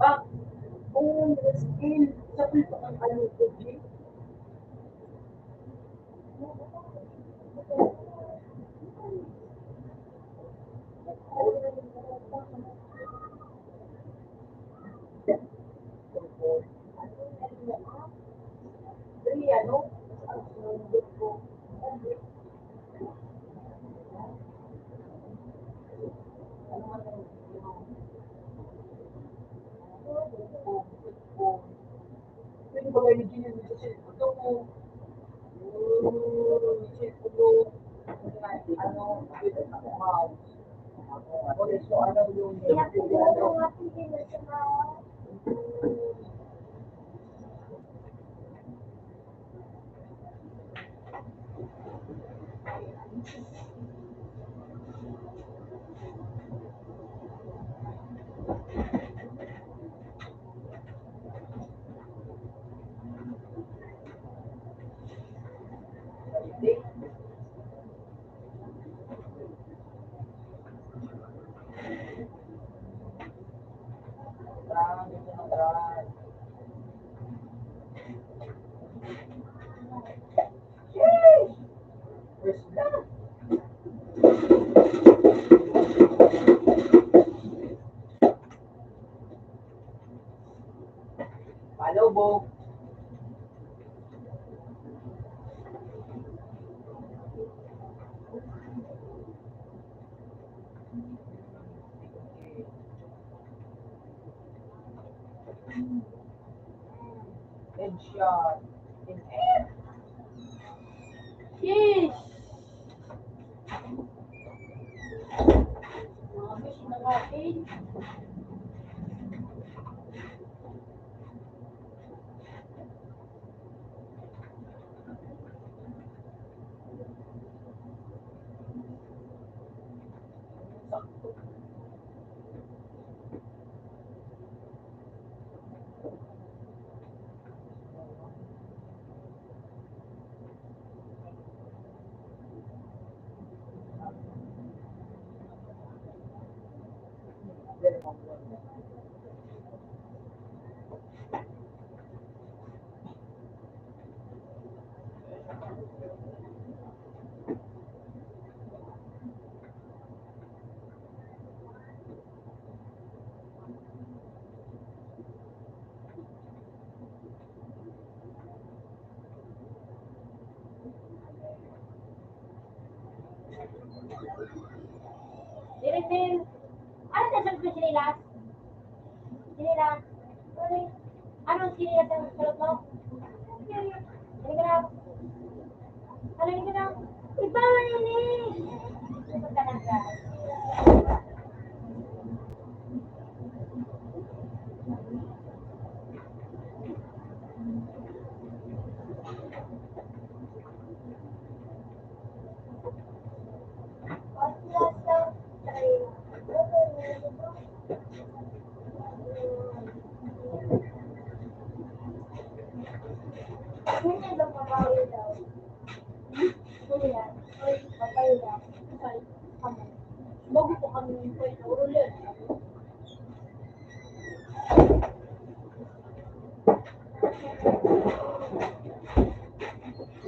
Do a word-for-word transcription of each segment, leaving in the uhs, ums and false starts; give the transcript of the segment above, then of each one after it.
Pak, kung scale, sa pulpa ang ano, Palubog. Headshot. Yes! Mga fish, mga fish. Direk Phil, ano na siya sinilas? Sinilas. Sorry. Anong sinilas ang sulot mo? Halika na. Halika na. Iba na yun eh. Iba ka na siya. Bago pa kami yung pwede ulit.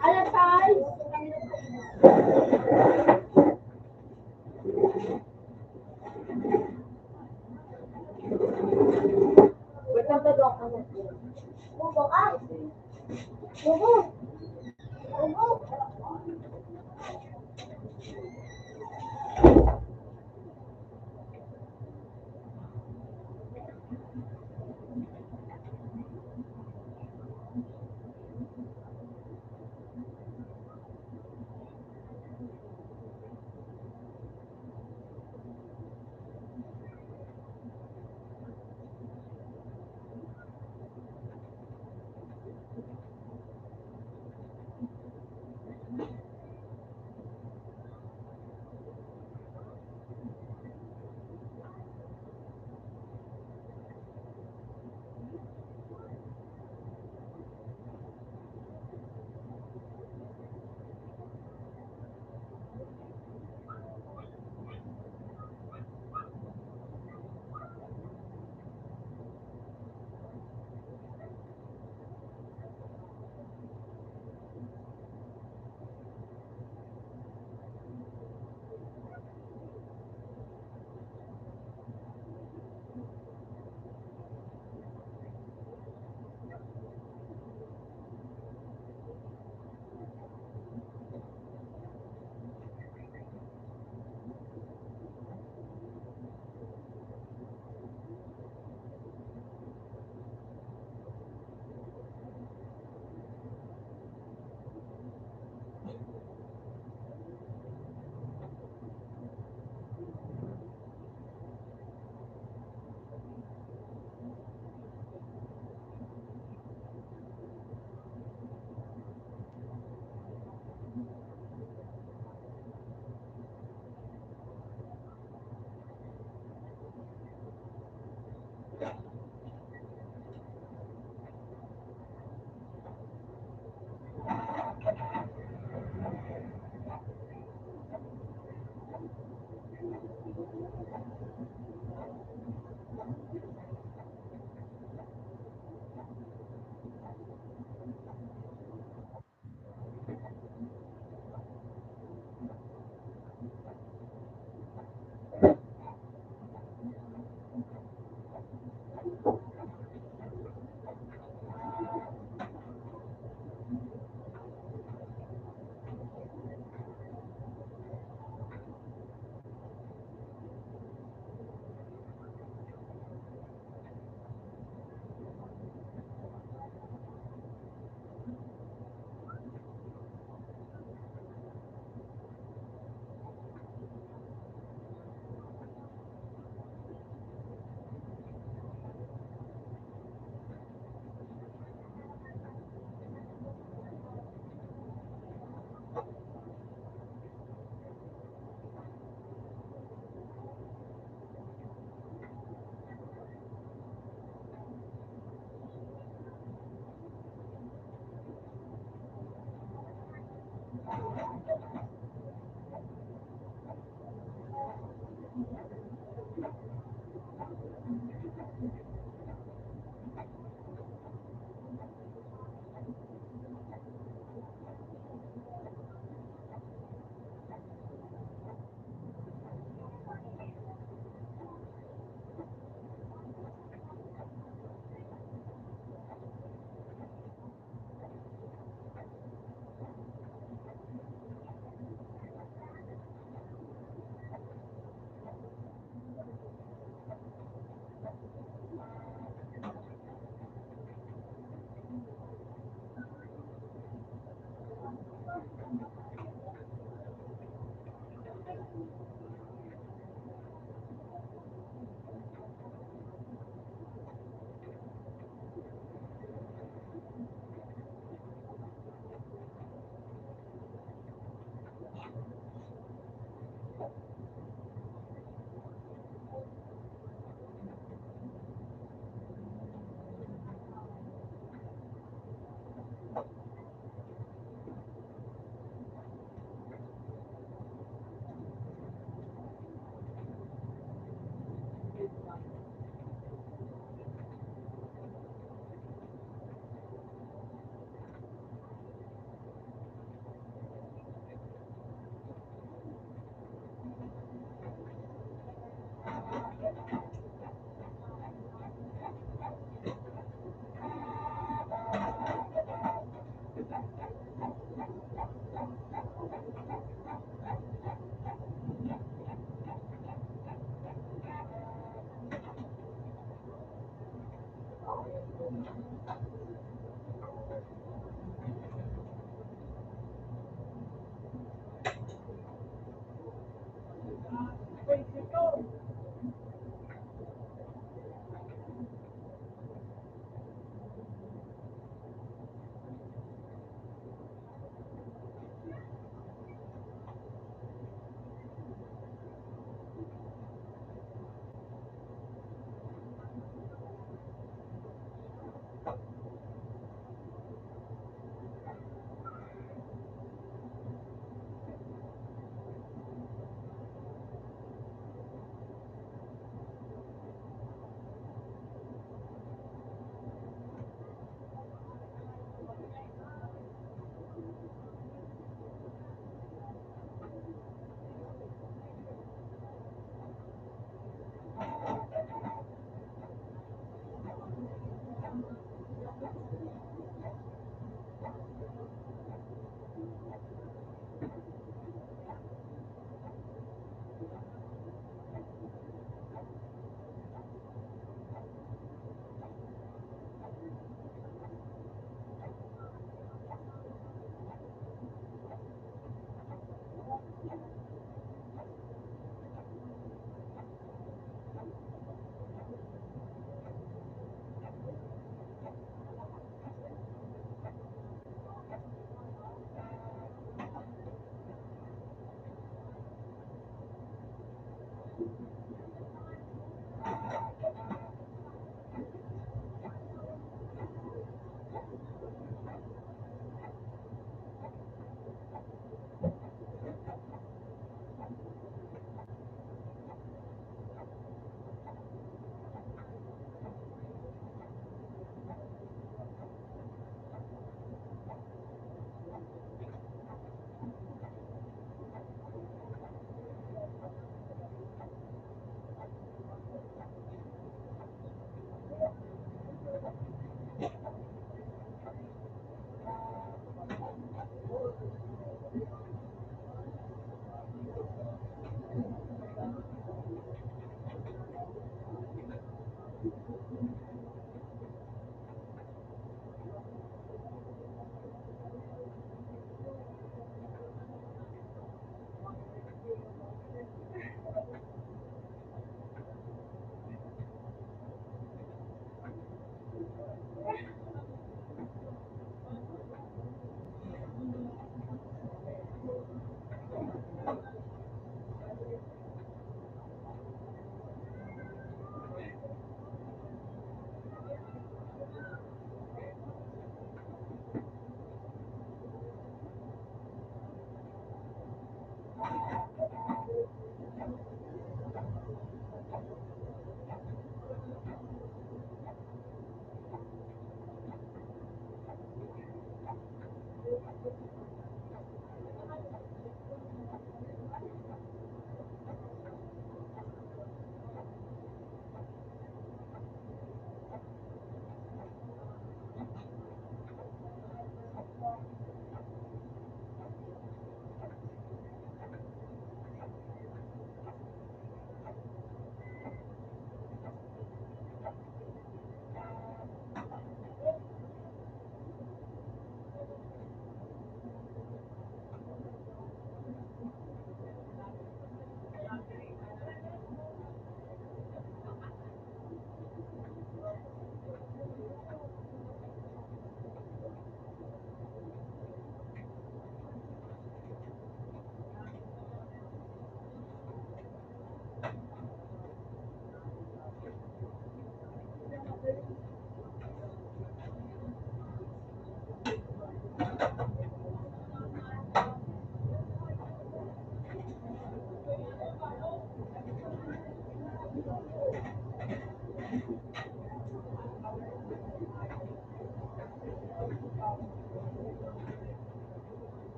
Alas sais.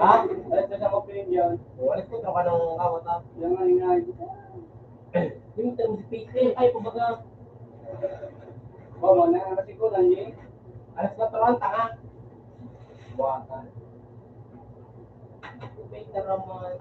Ha? Alas tres ang opening diyan. Wala ko, tama ng awat, ha? Yan nga, yan nga. Yung term si P K, ay, kumbaga. Ba, mo na, kasi ko, nandiyan. Alas kwatro ang tanga. Buwatan. May taraman.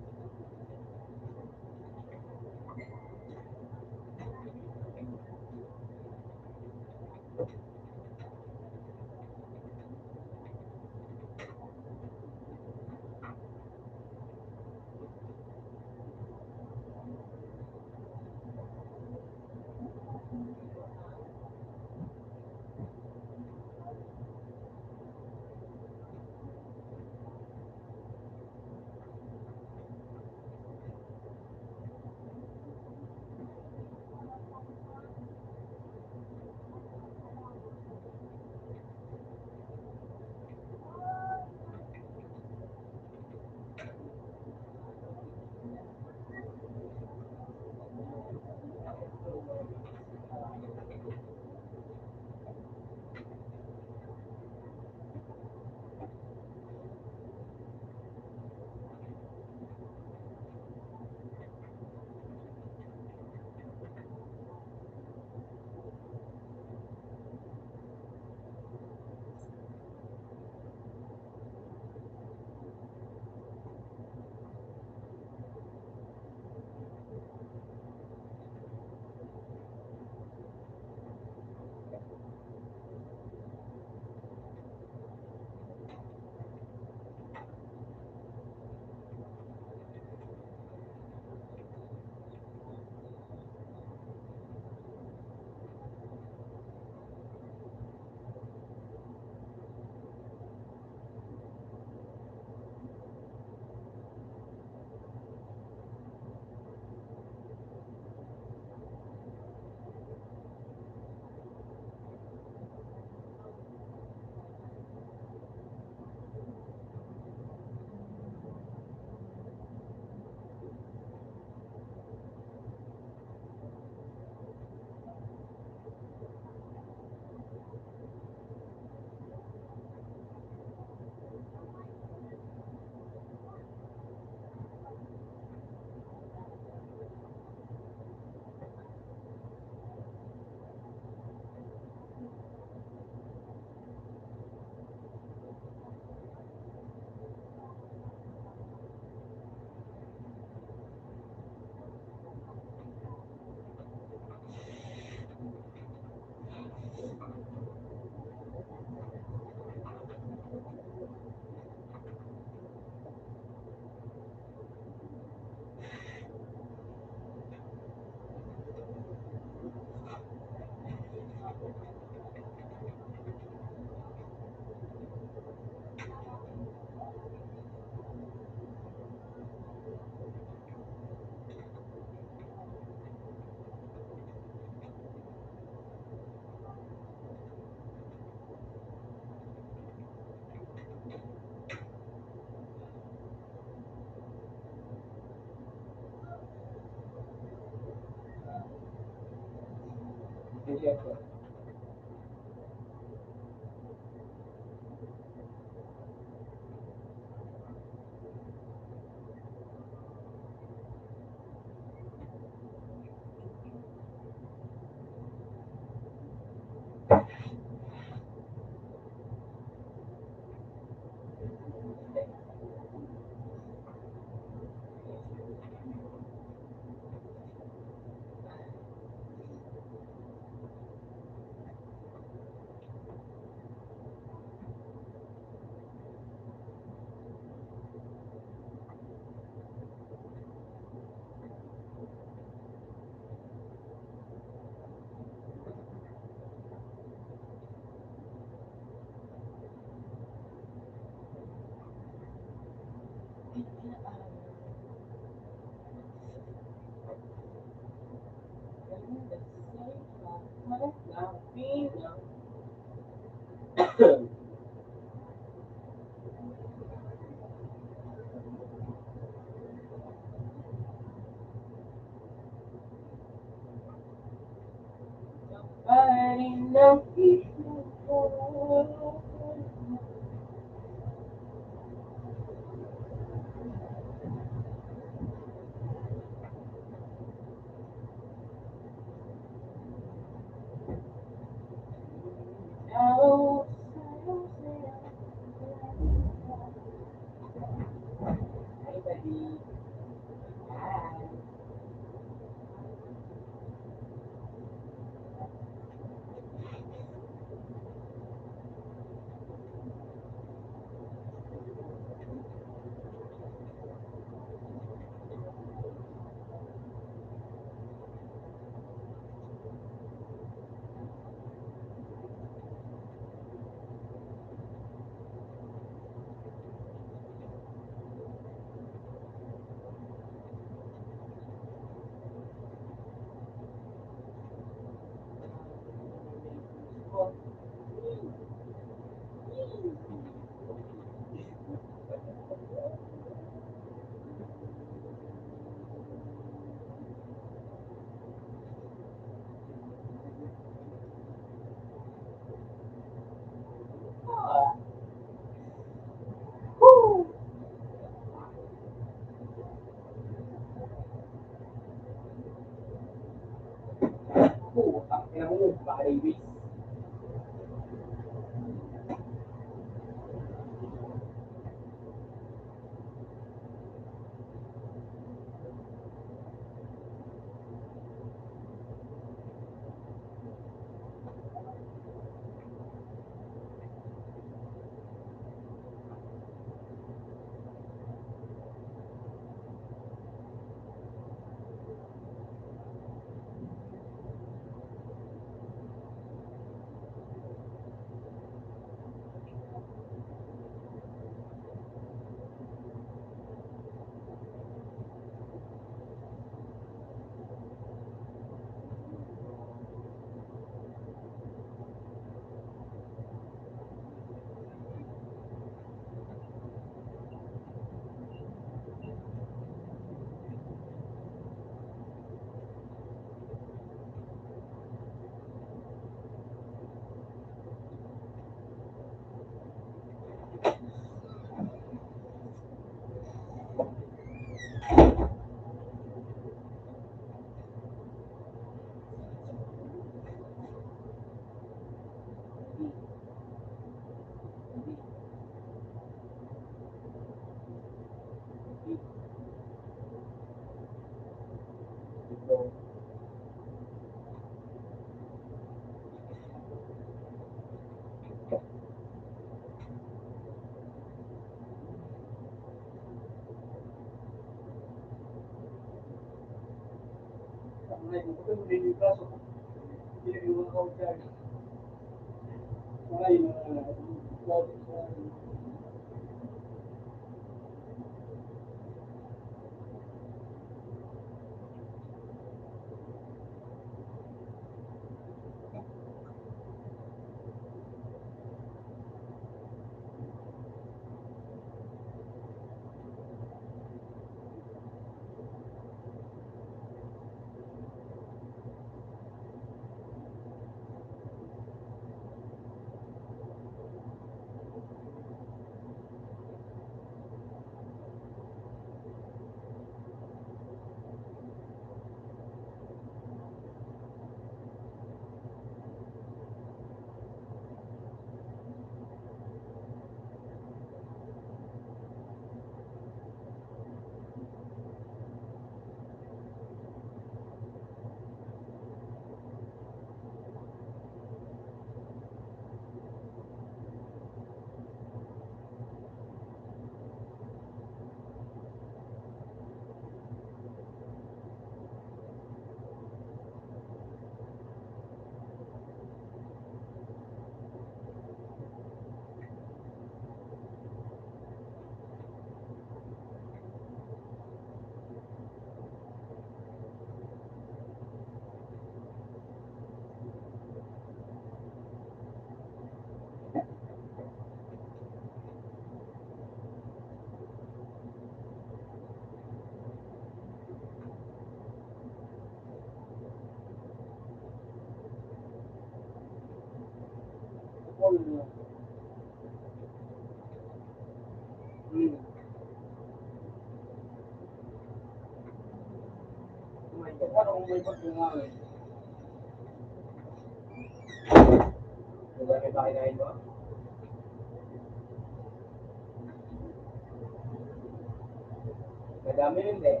Madami yun eh.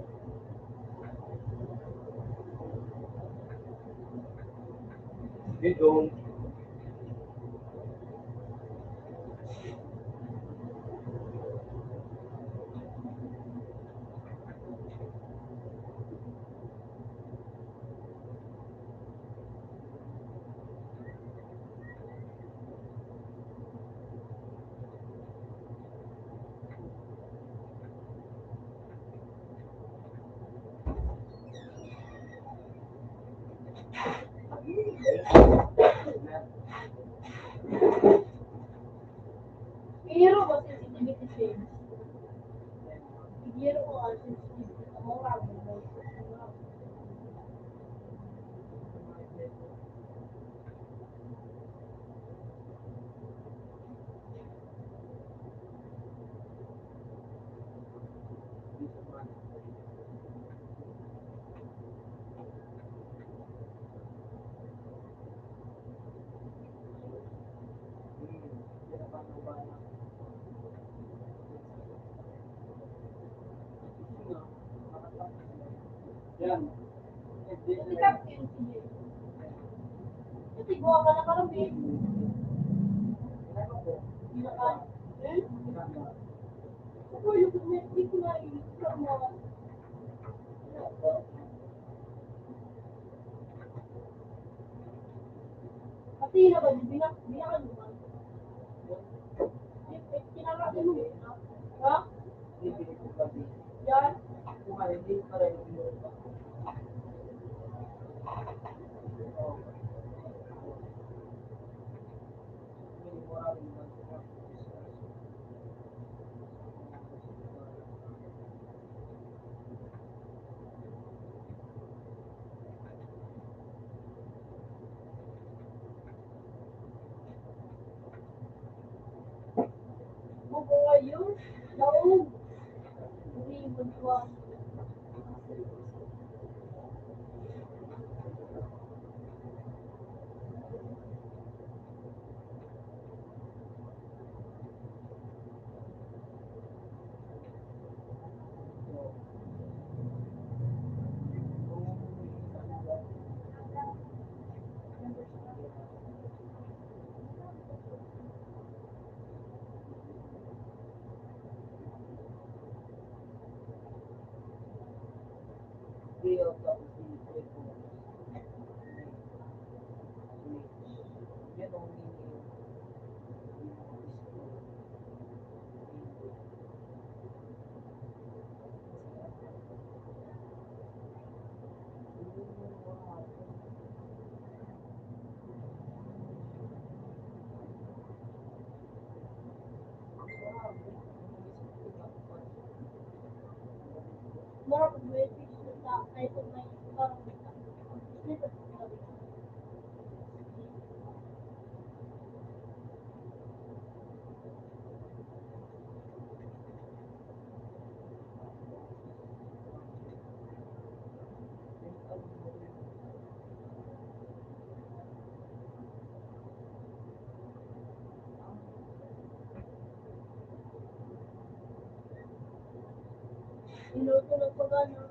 Dito. Pero ba sensitivity change? Pero ko ang sensitivity sa mga Pati na ba, di binak-, binakan mo man? Kinakain mo, ha? Yan. Minuto na po, ano?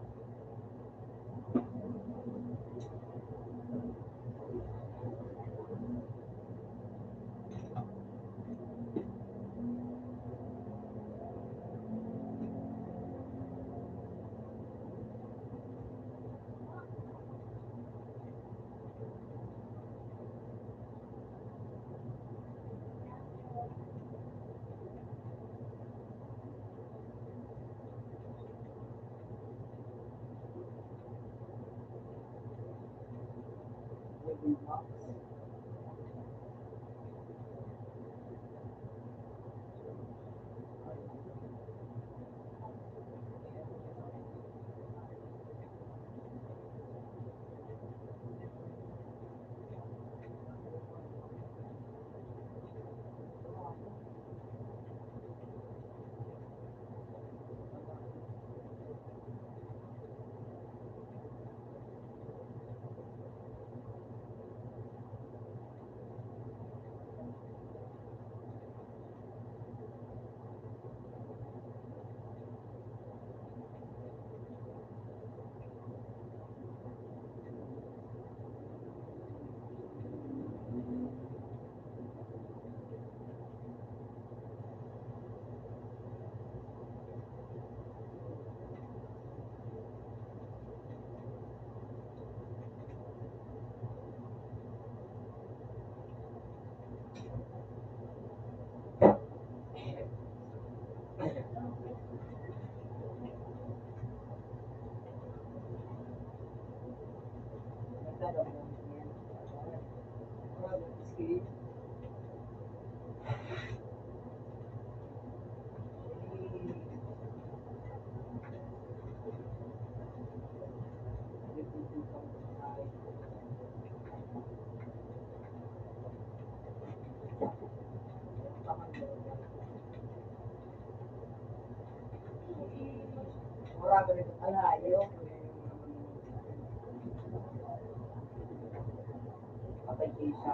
Patay kayo sa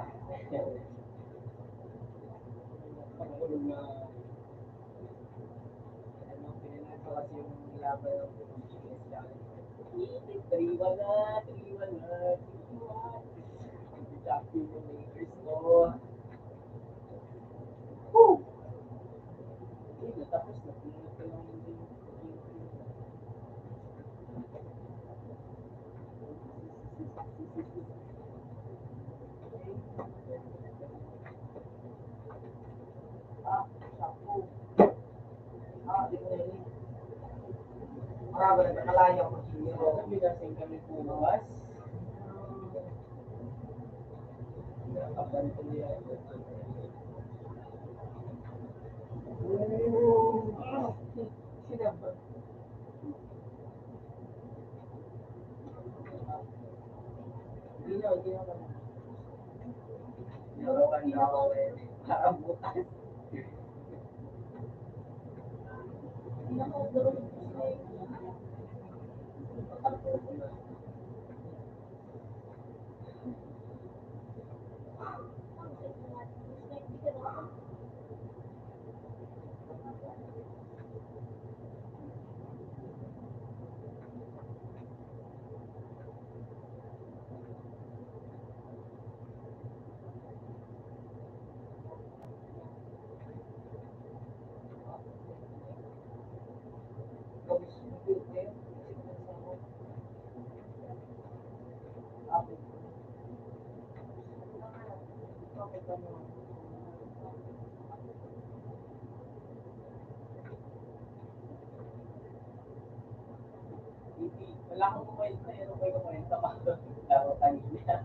pagkulong na, ano, pinanalo kasi yung laban ng Pilipinas yan. Three one na, three one na, three one. Ang champion yung Lakers ko. Woo! Hindi, tapos na. Wala akong kwenta, pero may kwenta pa. Laro kanina.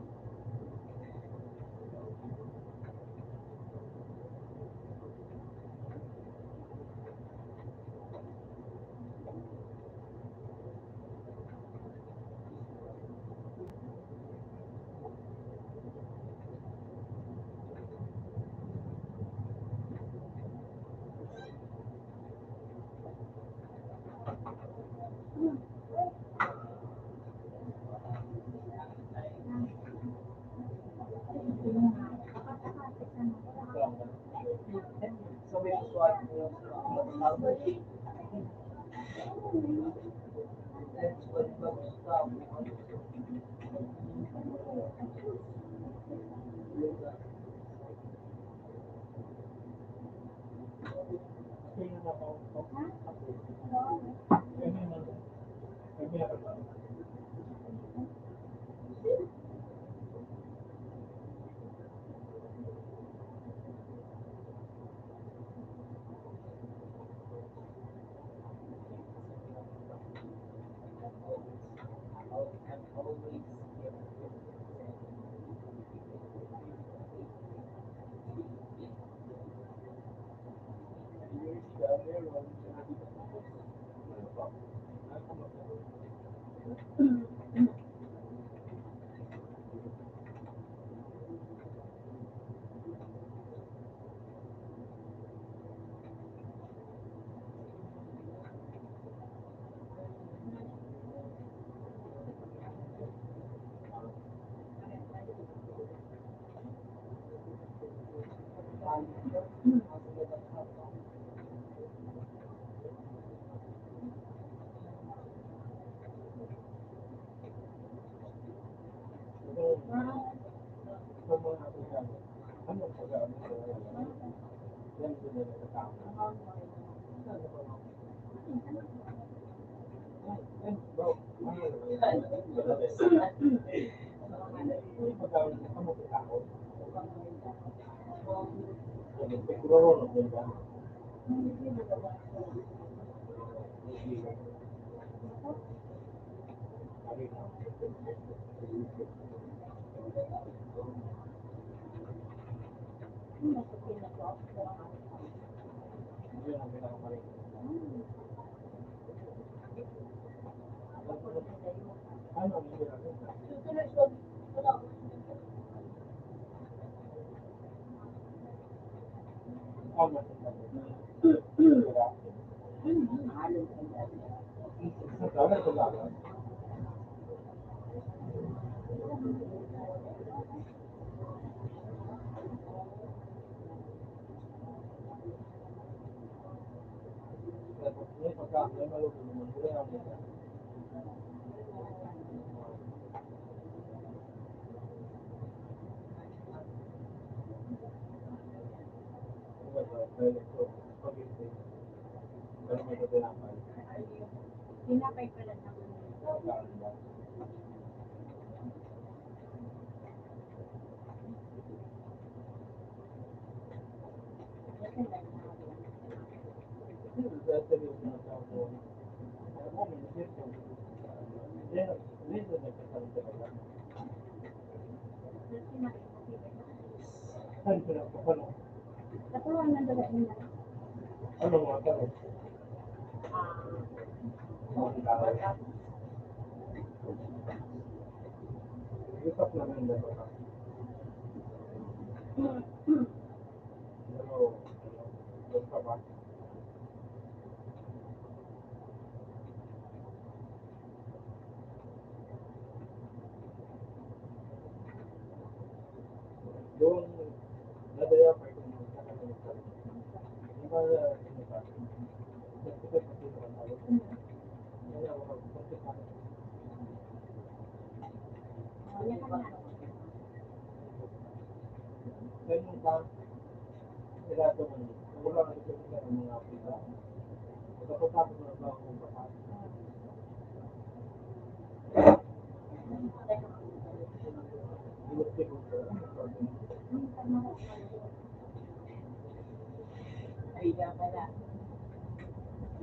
Ay, nga pala.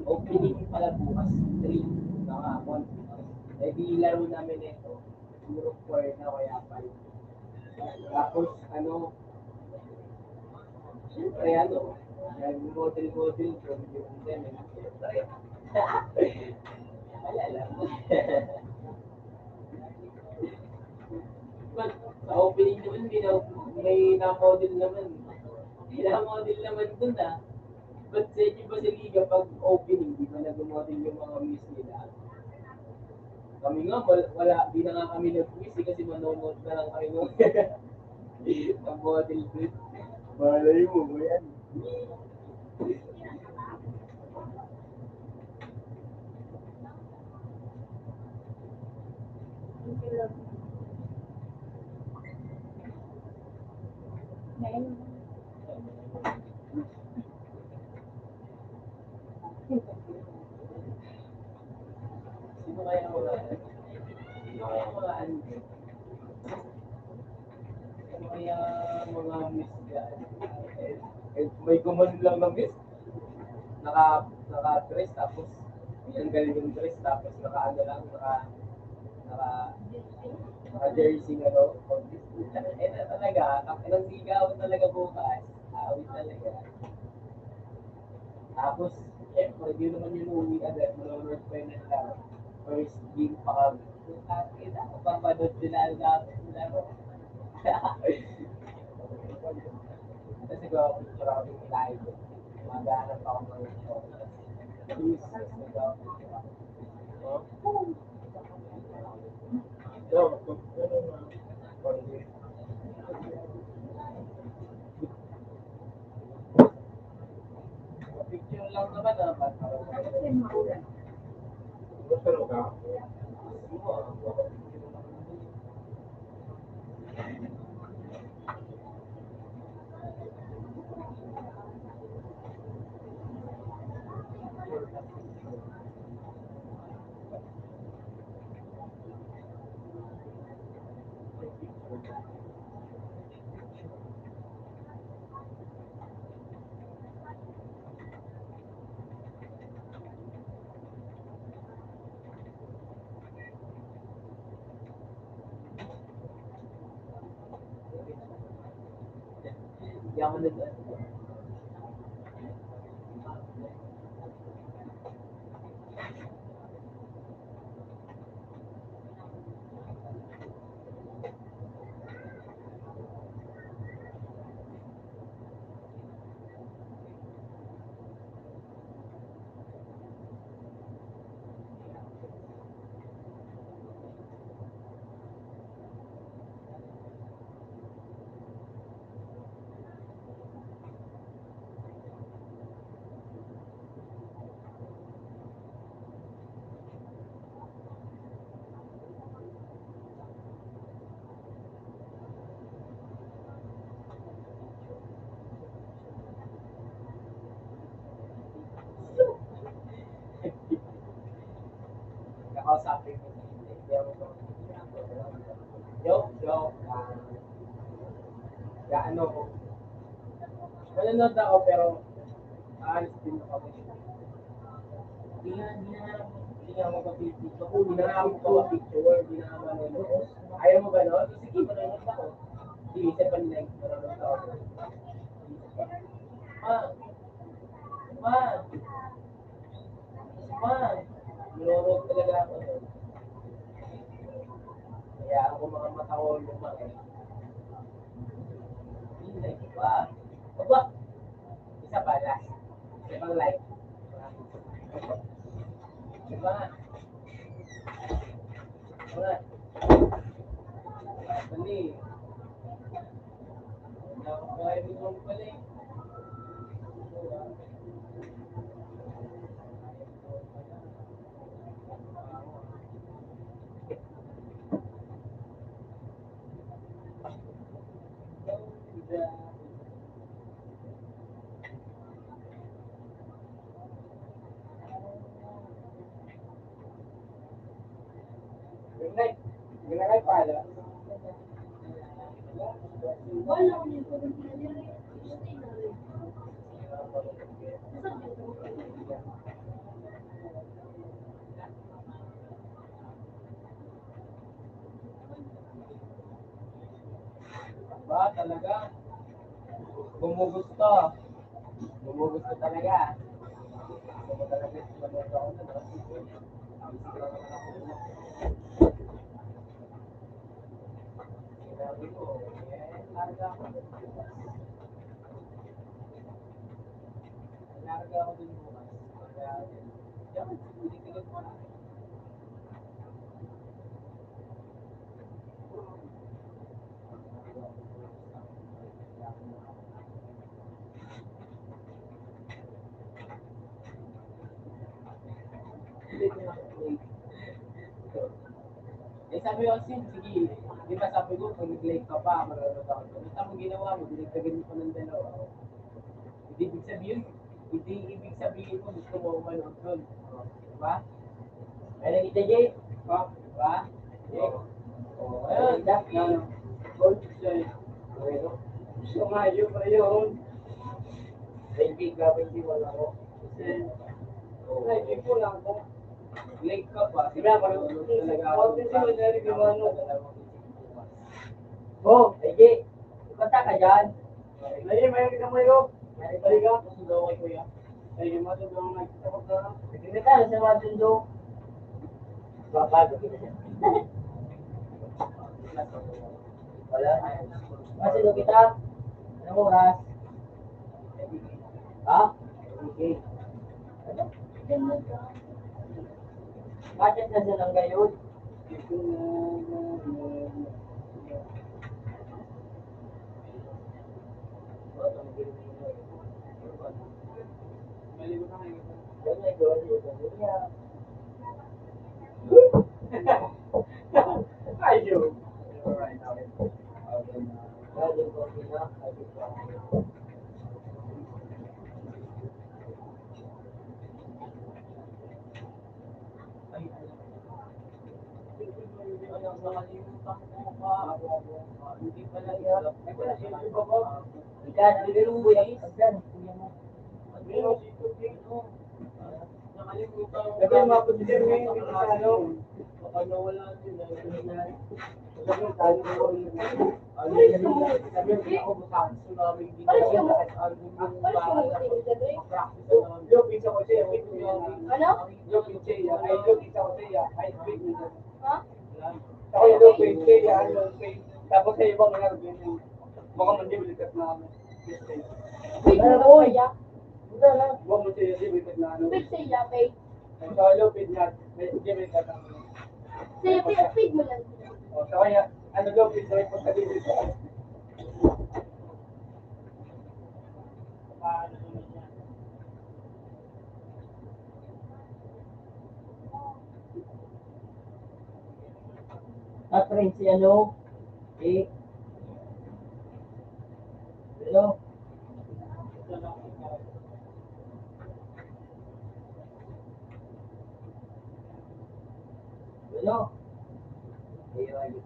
Opening pala bukas, three, mga one. Eh, di laro namin ito. Siguro four na, kaya five. Tapos, ano, siyempre, ano, nag-model-model ko, yung ganun, siyempre. Wala lang. Sa opening naman, may na-, may na-model naman. May na-model naman dun, ah. Ba't sa inyo ba sa liga pag opening, di ba nag-model yung mga miss nila? Kami nga, wal-, wala, di na nga kami nag-miss eh, kasi manonood na lang kami, no? Ang model dun. Malay mo, yan. Sino kaya ang mga, sino kaya ang mga ano? Sino kaya ang mga miss dyan? Eh, eh, may gumanon lang na miss. Naka, naka-dress, tapos tinanggal yung dress, tapos naka-ano lang, naka, naka, naka-jersey, ano, pag-, eh, na talaga, ang, ang sigaw talaga bukas, awit talaga. Tapos, syempre, di naman yun uuwi agad, manonood pa yun ng laro. First game pa kami. Putang ina, mapapanood sila ang dapat laro. Kasi ko, picture ako ng live. Maghanap ako ng show. Tapos, nag-, Picture lang naman, ah, ba't parang gusto ka? Yaman na dyan. Kakausapin mo, hindi ako, joke, joke lang. Kaya ano ko, manonood ako, pero aalis din ako. Hindi nga, hindi nga, hindi nga ako mapipicture. Hindi nga ako mapipicture, hindi nga ako manonood. Ayaw mo ba, no? Sige, manonood ako. Sige, isa pa nila, manonood ako. Ma, ma, Ma, niloloko talaga ako nun. Kaya ako mga mata ko lumaki. Hindi, di ba? Aba, isa pa, last. Isa pang like. Di ba? Di ba? Mali. Wala akong bahay ni Bong pala eh. Ba, talaga? Gumugusto. Gumugusto talaga. Gusto mo talaga yung gumugusto ako na, no? Ang siguro naman ako. Sinabi ko, eh, larga ako dun bukas. Larga ako dun bukas. Kaya, yan. Yan, hindi ko na. Eh, sabi ko, "Sin, sige." Di ba sabi ko, "Pag nag-like ka pa, manonood ako." Basta mo ginawa mo, dinagdagan mo pa ng dalawa. Hindi ibig sabihin, hindi ibig sabihin mo gusto mo manood dun. Di ba? Kaya nakita, Jay? Ha? Di ba? Jay? Oh, ayun. Dak, no, no. Gold, sir. Gusto nga, yun, pero yun. Kaibigan, hindi wala ko. Sir. Ay, di po lang po. Late ka pa. Sila, parang, talaga. Bakit sila nari gumano? Oh, sige. Bata ka dyan. Ay, may kita mo yun. Ay, paliga. Sundo ko, kuya. Ay, yung mga sundo ang nagtapos na. Hindi ka, sa mga sundo. Babago kita dyan. Wala. Kasi doon kita, anong oras? Ha? Okay. Bakit na siya lang ngayon? Ayaw. Ikaw, bigay mo, kuya. Sabi mo, ako, bigyan mo yung ano. Ano? Ha? Ako yung low grade, kaya ano, grade. Tapos sa iba, mga grade. Baka man, di balikat na ano. Grade na ba kaya? Baka man, di balikat na ano. Grade sa iya, grade. Ang sa low grade na, may di balikat na ano. Sige, grade, grade mo lang. O, sa kaya, ano, low grade na may pagkadibig. At rin si ano, eh, hello? Hello? Ayun, ayun.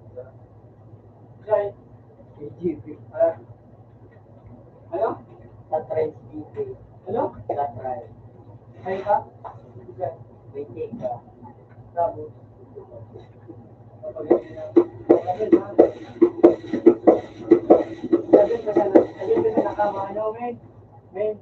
Guys, G P, ah, ano? Sa Trans B P. Ano? Sa Trans. Ay ka? Waiting ka. Tapos, sabi ka sa, sabi ka sa nakama, ano, men? Men?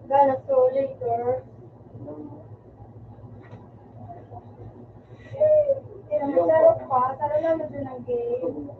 Gana, so later. Pero magdaro pa, tara na, magdaro ng game.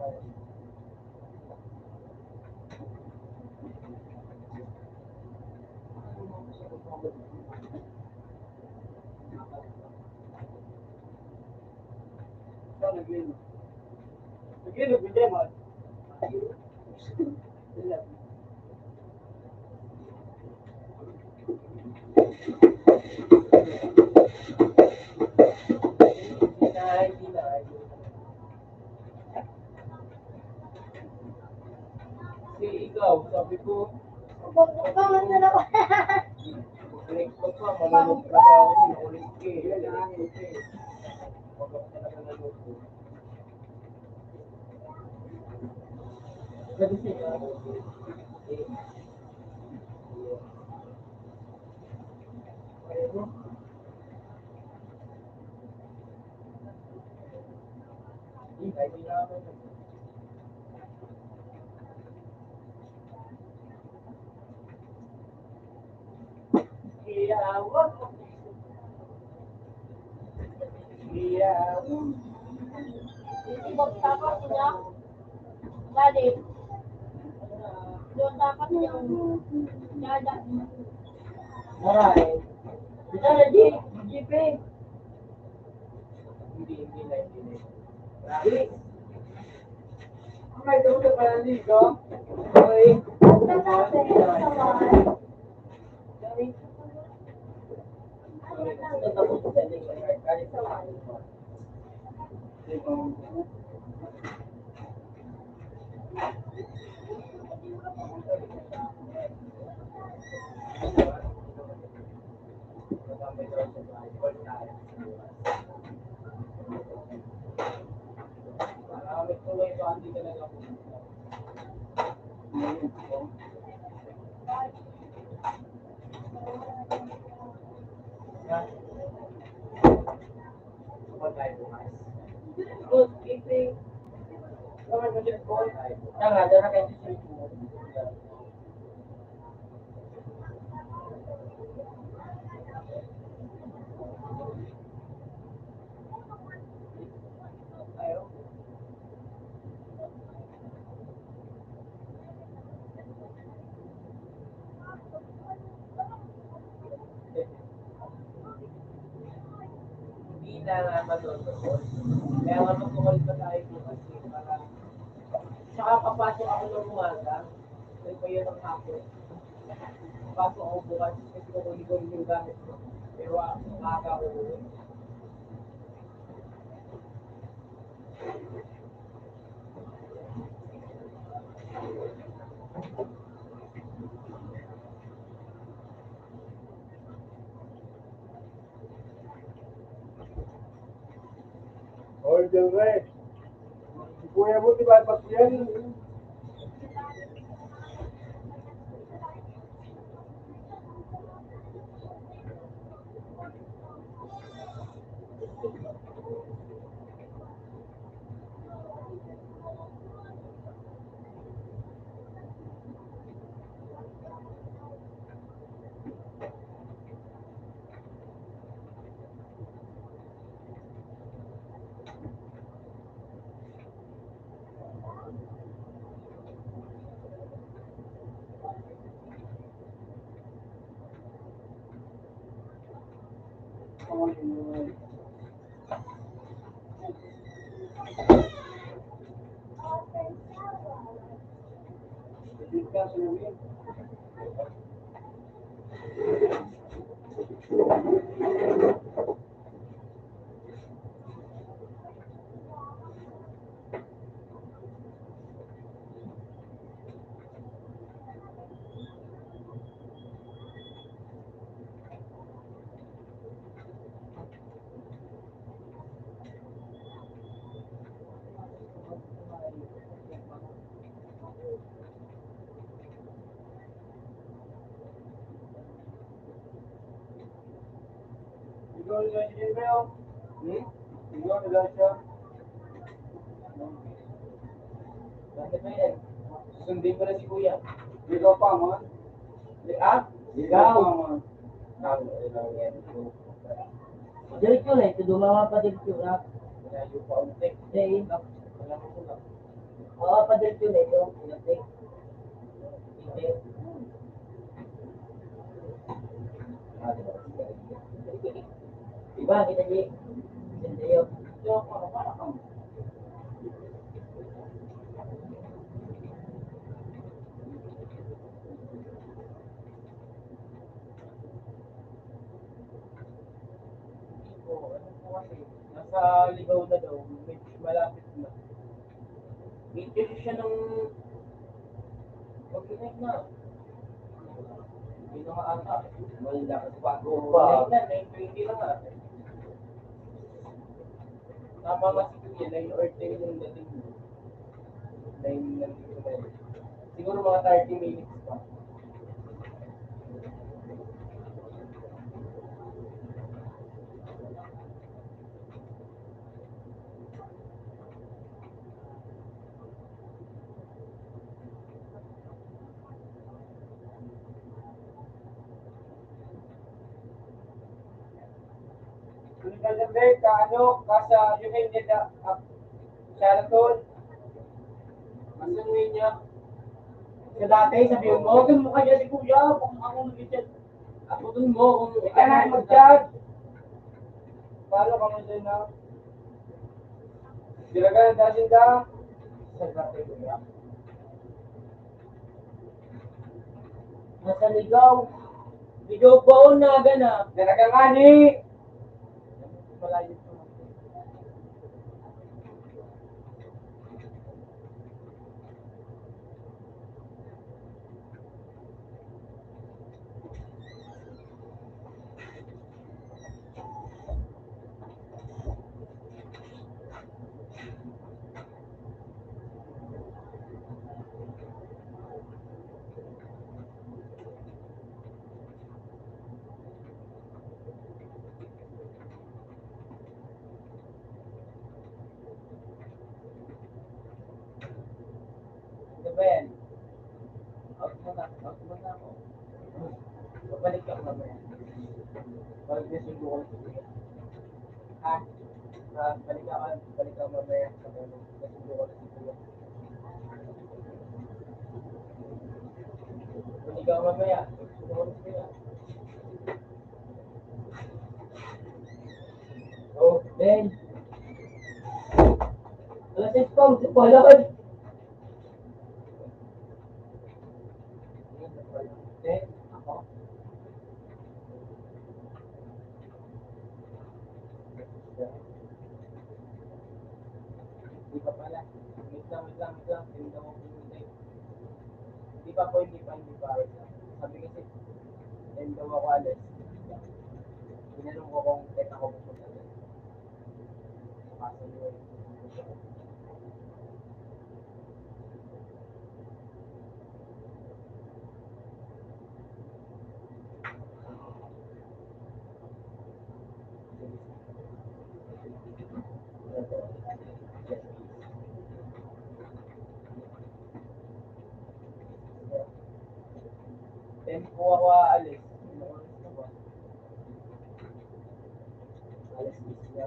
Si ikaw, sabi ko, Bakit na naman? Balik ka pa, manunod ka pa ako, naulit ka eh. Yan ang ano ko eh. Bakit ka na manunod? Sabi siya, eh, Balik. Doon dapat yung dada. Maray. Dito na, G-, G P. Hindi, hindi na, hindi na. Grabe. Ang may doon sa panaligo. Okay. Good evening. Tama, dara kayo sa cellphone. Hindi na nga matutuon. Kaya nga magkukulit pa tayo bukas eh, para saka papasok ako ng umaga. Kaya pa yun ang hapon. Pasok ako bukas kasi kukunin ko yung gamit ko. Pero ah, umaga ako uwi. Siyempre, si Kuya Buti ba, pag yan, Ikaw na si Jimmy, oh. Hmm? Ikaw na siya. Bakit na yan? Sundin ko na si Kuya. Ikaw pa, man. Eh, ah? Ikaw. Ikaw pa, man. Tama, ikaw yan. Diretso na ito, dumawa pa diretso na. Malayo pa, unti. Eh, eh. Wala ko na. Oo, padiretso na ito. Ilapit. Ilapit. Diba, kita niyo? Ganda yun. Oo, ano po kasi, nasa Ligao na daw, medyo malapit na. Medyo siya ng pag-inay na. Hindi na maata. Wala, bago pa. Nine na, nine twenty na nga. Tama nga si Kuya, nine or ten yung dating mo. Nine na, siguro mga thirty minutes pa. Ang ganda ka, ano, ka sa U N nila, ah, Sheraton. Ang ganda niya. Sa dati, sabi mo, "Huwag mo kaya si Kuya, kung ako nag-chat." Abutin mo kung ikaw na mag-chat. Paano ka mo dyan na? Ginagal ang dasin ka? Sa dati, Kuya. Nasa Ligao. Ligao pa o naga na. Nalaga nga ni. Malayo pa. Ano ba yan? Out mo na. Out mo na ako. Babalik ka mamaya. Pag nasundo ko na si Kuya. Ha? Ah, balik ka, balik ka mamaya. Pag nasundo ko na si Kuya. Balik ka mamaya. Nasundo ko na si Kuya. Oh, Ben. Alas sais pa, gusto pa lang. Ben, ako. Di pa pala. Wait lang, wait lang, wait lang. Tinda ko po yung tape. Hindi pa po, hindi pa, hindi pa. Sabi kasi, tinda ko ako alas. Tinanong ko kung pwede ako pupunta. Tempo ako aalis. Alas diyes na.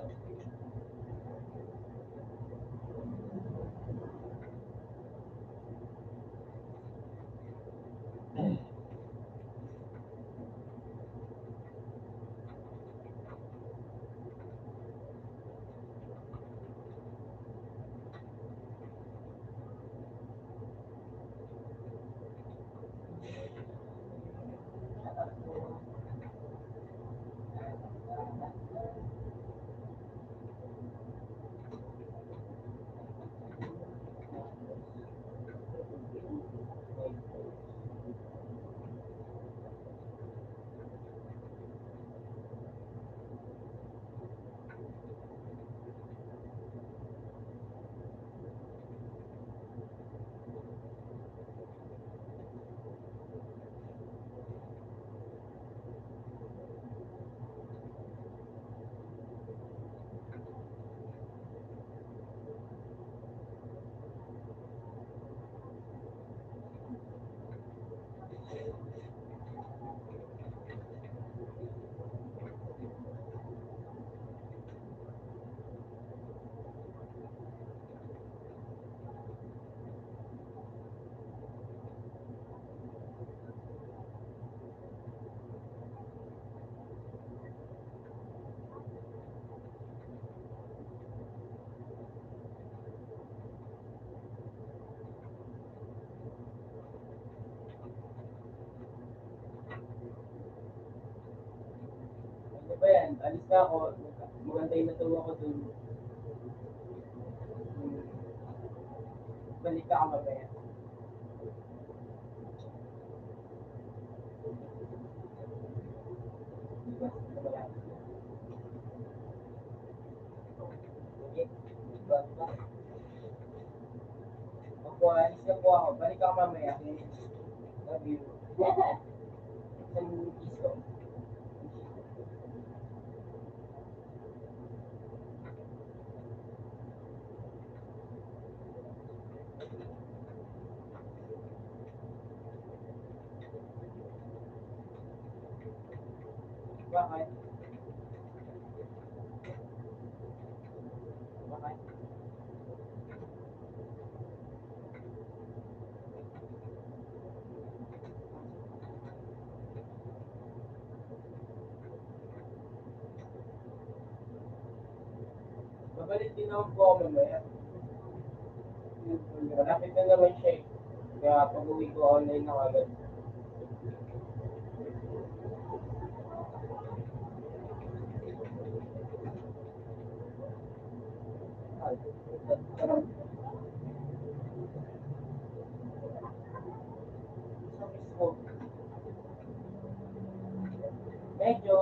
Ano ba yan? Alis na ako. Magantay na daw ako dun. Balik ka mamaya. Ako, alis na po ako. Balik ako mamaya. Love you. Sa movies ko. Bakit? Bakit? Babalik din naman po ako mamaya. Malapit na naman siya eh. Kaya pag-uwi ko, online na agad. Medyo.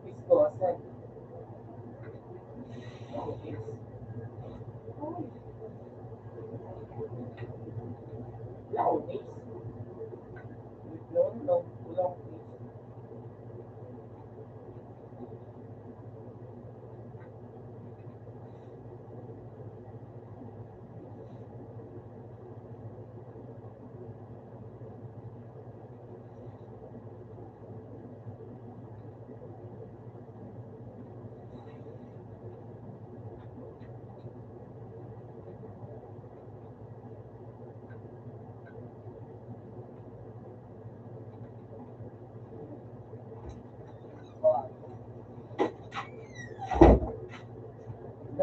Isko, saan? Long face. Long, long, long face.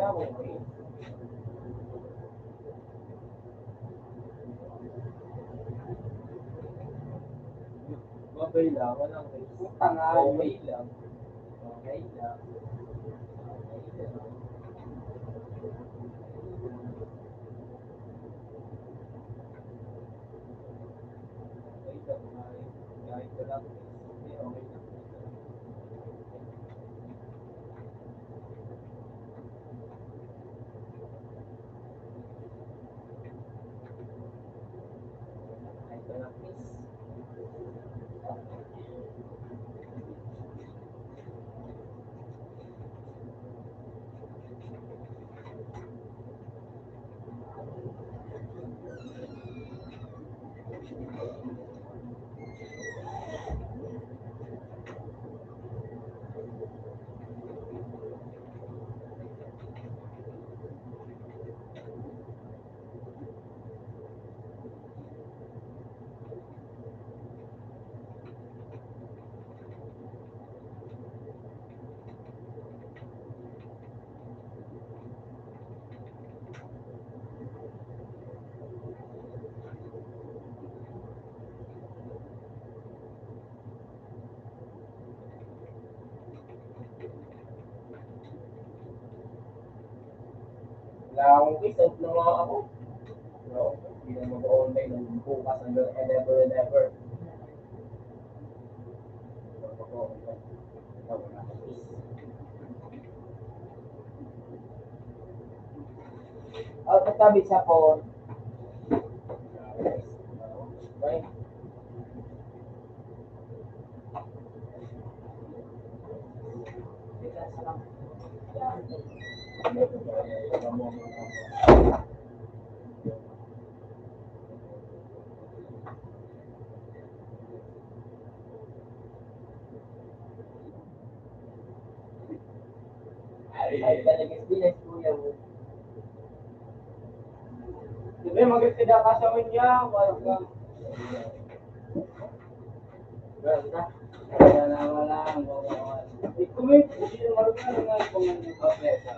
Okay lang, walang risk. Putang ina. Okay lang. Okay lang. Wala akong case, out na nga ako. No? Hindi na mag-online ng bukas hanggang ever and ever. Out na tabi sa phone. Okay. Ay, talaga, Pinas, kuya mo. Di ba, maganda ka sa kanya, parang ka. Basta, wala na, wala na, wala na. I-comment, hindi na marunong na nga yung mga nagpapesa.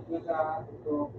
Nasa ito.